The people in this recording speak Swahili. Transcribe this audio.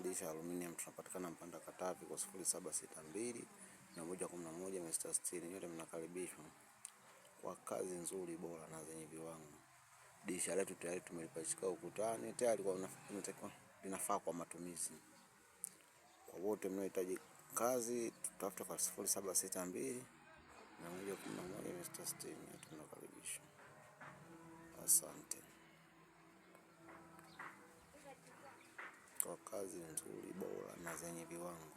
Madirisha ya aluminium. Tunapatikana Mpanda Katavi kwa 0762 111 660. Nyote mnakaribishwa kwa kazi nzuri, bora na zenye viwango. Dirisha letu tayari tumelipachika ukutani tayari kwa linafaa kwa matumizi. Kwa wote mnaohitaji kazi tutafute kwa 0762 111 660. Tunakaribishwa. Asante kwa kazi nzuri, bora na zenye viwango.